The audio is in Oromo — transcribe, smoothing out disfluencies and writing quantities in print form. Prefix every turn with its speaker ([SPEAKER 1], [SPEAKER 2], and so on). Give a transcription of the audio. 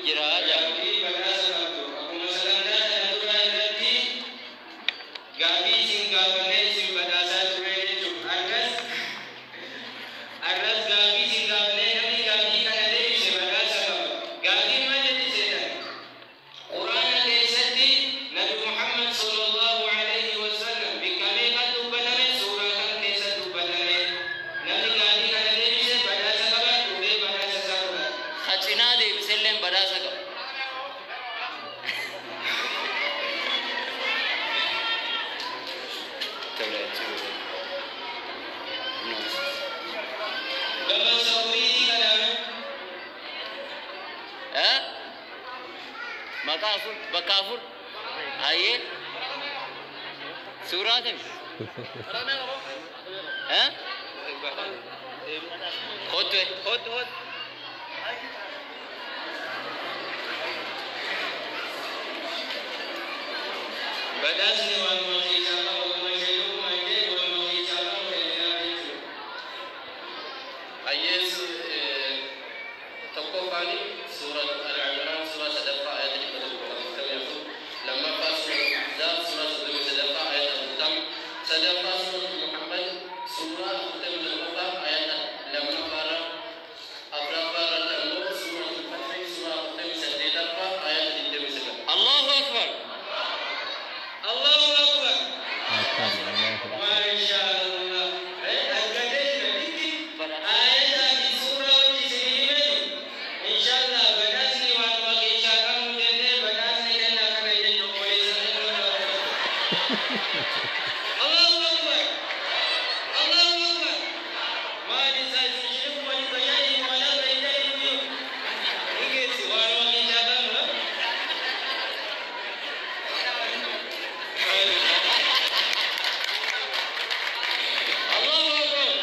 [SPEAKER 1] jira jedha.
[SPEAKER 2] Gaaffii badhaasa qabdu. Akkuma sagantaa kana duraa irratti gaaffii isin gaafannee isin badhaasaa turre jechuudha. Arras gaaffii isin gaafannee namni gaaffii kana deebise badhaasa qaba. Gaaffiin maal jetti seetan? Quraana keessatti Nabi Muhammad sallallahu alaihi wasallam bakka meeqa dubbatame, suuraa kam keessa dubbatame? Namni gaaffii kana deebise badhaasa qaba, dhufee badhaasa isaa fudhata.
[SPEAKER 1] Ka cinaa deebiselleen badhaasa qaba. Tole jechuudha.
[SPEAKER 2] Gama sawwiitii kanaan
[SPEAKER 1] Eh? Maqaa afur, bakka afur. Hayyee. Suuraa tami? Eh? Kottu.
[SPEAKER 2] Hod hod. Badhaasni waanuma keessaa qabu, akkuma sheekummaa jee waanuma keessaa qabu kenninaa jechuudha.
[SPEAKER 3] Hayyees, tokkoffaan suura Al-Imraan suuraa sadaffaa ayata 144, lammaffaa suura Ahzaab suuraa 33ffaa ayata 40, sadaffaa suura Muhammad suuraa 47ffaa ayata lammaffaarra, afuraffaa irratti ammoo suura Al-Fatih suuraa 48ffaa ayata 29.
[SPEAKER 1] Allahu Akbar.
[SPEAKER 2] Allahu Akbar.
[SPEAKER 4] Akbar, Allahu Akbar.
[SPEAKER 2] Masha Allah. Argatee jira dikki. Ayataa fi suuraa wajji isinii himeni. Inshallah badhaasni waanuma keessaa qabnu jennee badhaasni kennaa kana jechuun obboleessa kennuu. Allahu Akbar. Allahu Akbar. Maali isaa isin shirku wali fayyadii malarra hin jedhin Ingeessi waanuma keessaa qabnu.
[SPEAKER 1] Allahu Akbar.